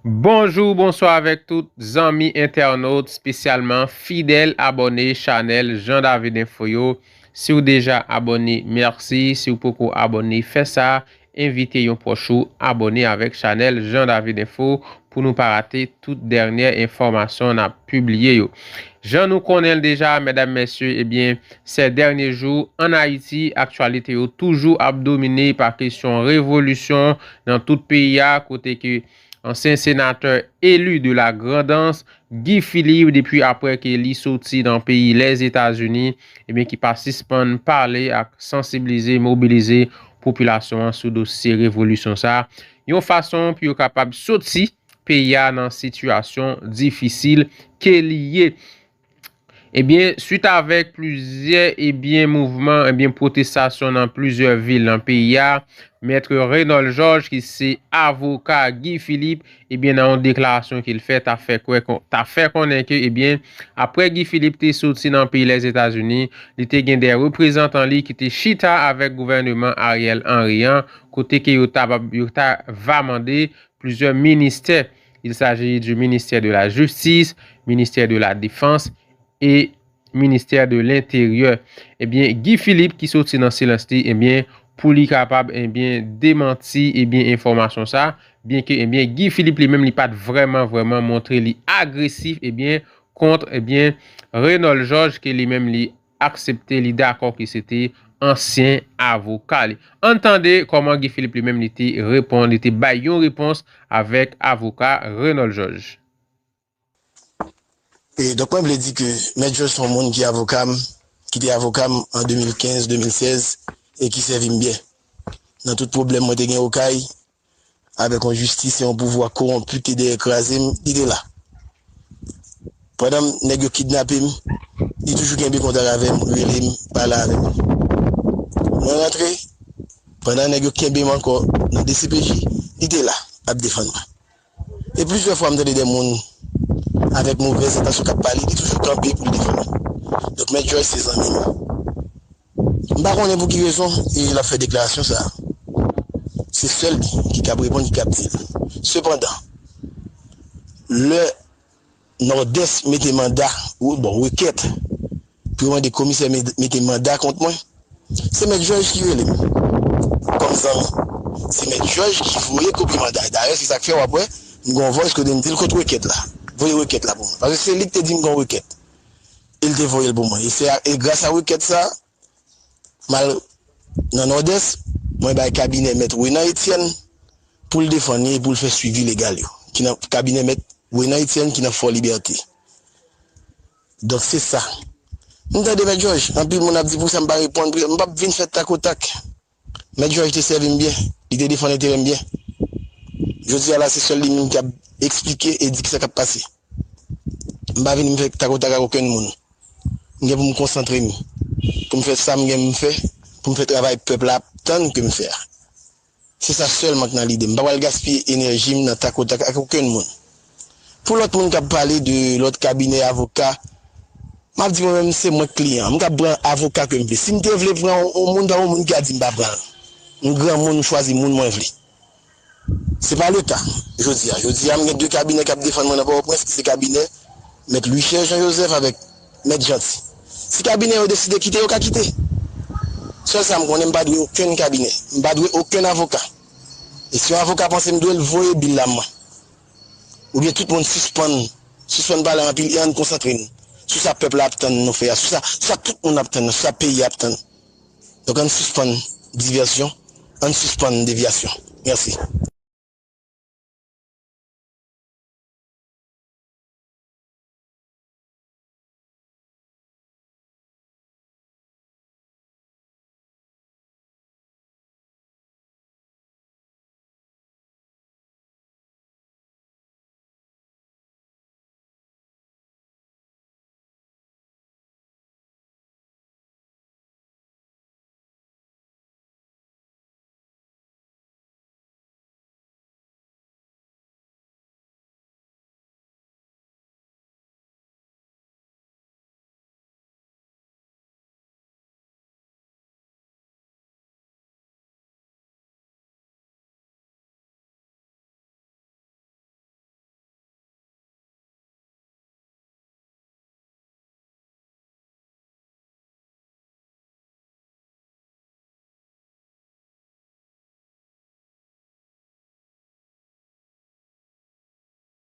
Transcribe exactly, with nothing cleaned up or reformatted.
Bonjou, bonswa avèk tout zanmi entènot, espesyalman fidèl abòne chanèl Jean David Info yo. Si w deja abòne, mèsi. Si w poko abòne, fè sa. Envite yon pwòch ou abòne avèk chanèl Jean David Info pou nou pa rate tout dènyè enfòmasyon n ap pibliye yo. Jan nou konnen l deja, medam, mesye, ebyen, sè dènye jou, ann Ayiti, aktyalite yo toujou ap domine pa kesyon revolisyon nan tout peyi a, kote ke ansyen senatè eli de la Grandans, Guy Philippe, depi apre ke li soti nan peyi Lèzetazini, ebyen, ki pa sispann pale ak sansibilize, mobilize popilasyon an sou dosye revolisyon sa a, yon fason pou yo kapab soti peyi a nan sitiyasyon difisil ke li ye. Ebyen, swit avèk plizyè, ebyen, mouvman, ebyen, pwotestasyon nan plizyè vil nan peyi a, Mèt Renold Georges, ki se avoka Guy Philippe, ebyen, nan yon deklarasyon ke l fè, ta fè kwè kon-, ta fè konnen ke, ebyen, apre Guy Philippe te soti nan peyi Lèzetazini, li te gen de reprezantan li ki te chita avèk gouvèneman Ariel Henry an, kote ke yo ta, yo ta va mande plizyè ministè. Il s'agit du ministère de la Justice, ministère de la Défense et ministère de l'Intérieur. Ebyen, Guy Philippe ki soti nan silans li, ebyen, pou li kapab, ebyen, demanti, ebyen, enfòmasyon sa, byen ke, ebyen, Guy Philippe li menm li pa t vrèman, vrèman montre li agresif, ebyen, kont, ebyen, Renold Georges ke li menm li aksepte, li dakò ke se te ansyen avoka li. Ann tande kòman Guy Philippe li menm li te reponn, li te bay yon repons avèk avoka Renold Georges. E donk mwen vle di ke Mèt Georges se yon moun ki avoka m, ki te avoka m an de mil kenz, de mil sèz e ki sèvi m byen. Nan tout pwoblèm mwen te gen Okay, avèk yon jistis e yon pouvwa kowonpi ki te dèyè kraze m, li te la. Pandan nèg yo kidnape m, li toujou kenbe kontak avè m, rele m, pale avè m. Mwen rantre, pandan nèg yo kenbe m ankò nan D C P J, li te la, ap defann mwen. E plizyè fwa m tande de moun avèk movèz entansyon k ap pale, li toujou kanpe pou l defann mwen. Donk Mèt Georges se zanmi m. M pa konnen pou ki rezon e l ap fè deklarasyon sa a. Se sèl li ki kab reponn, ki kab di l. Sepandan, lè Nòdès mete manda, bon, rekèt, pou yo mande komisè mete manda kont mwen, se Mèt Jòj ki rele m. Kòm zanmi. Se Mèt Jòj ki voye kopi manda. Dayè, se sa k fè w ap wè, m gen yon voice kote m di l kot rekèt la. Voye rekèt la pou mwen. Paske se li ki te di m gen yon rekèt. E l te voye l pou mwen. E se e gras a rekèt sa, m al nan Nòdès, mwen bay kabinè Mèt Renan Etienne pou l defann li e pou l fè swivi legal yo, ki nan kabinè Mèt Renan Etienne ki nan Fò Libète. Donk se sa. M tande Mèt Jòj, anpil moun ap di poukisa m pa reponn, m p ap vin fè takotak. Mèt Jòj te sèvi m byen, li te defann enterè m byen. Jodi a la, se sèl li menm ki ap eksplike e di kisa k ap pase. M pa vin m fè takotak ak okenn moun. M gen pou m konsantre m, pou m fè sa m gen m fè, pou m fè travay pèp la ap tann ke m fè a. Se sa sèlman k nan lide m. M pa pral gaspiye enèji m nan takotak ak okenn moun. Pou lòt moun k ap pale de lòt kabinè avoka, m ap di mwen menm se mwen k kliyan an. M ka pran avoka ke m vle. Si m te vle pran yon moun, pa yon moun ki ka di m pa pran l. M granmoun, m chwazi moun mwen vle. Se pa leta, jodi a. Jodi a, m gen de kabinè k ap defann mwen nan Pòtoprens, ki se kabinè Mèt Louis Cher Jean Joseph avèk Mèt Jeanty. Si kabinè yo deside kite, yo ka kite. Sèl sa m konnen, m pa dwe okenn kabinè. M pa dwe okenn avoka. E si yon avoka panse m dwe l, voye bil la mwen. Oubyen tout moun sispann, sispann pale anpil e ann konsantre n sou sa pèp la ap tann nou fè a, sou sa, sou sa tout moun ap tann, sou sa peyi a ap tann. Donk ann sispann divèsyon, ann sispann devyasyon. Mèsi.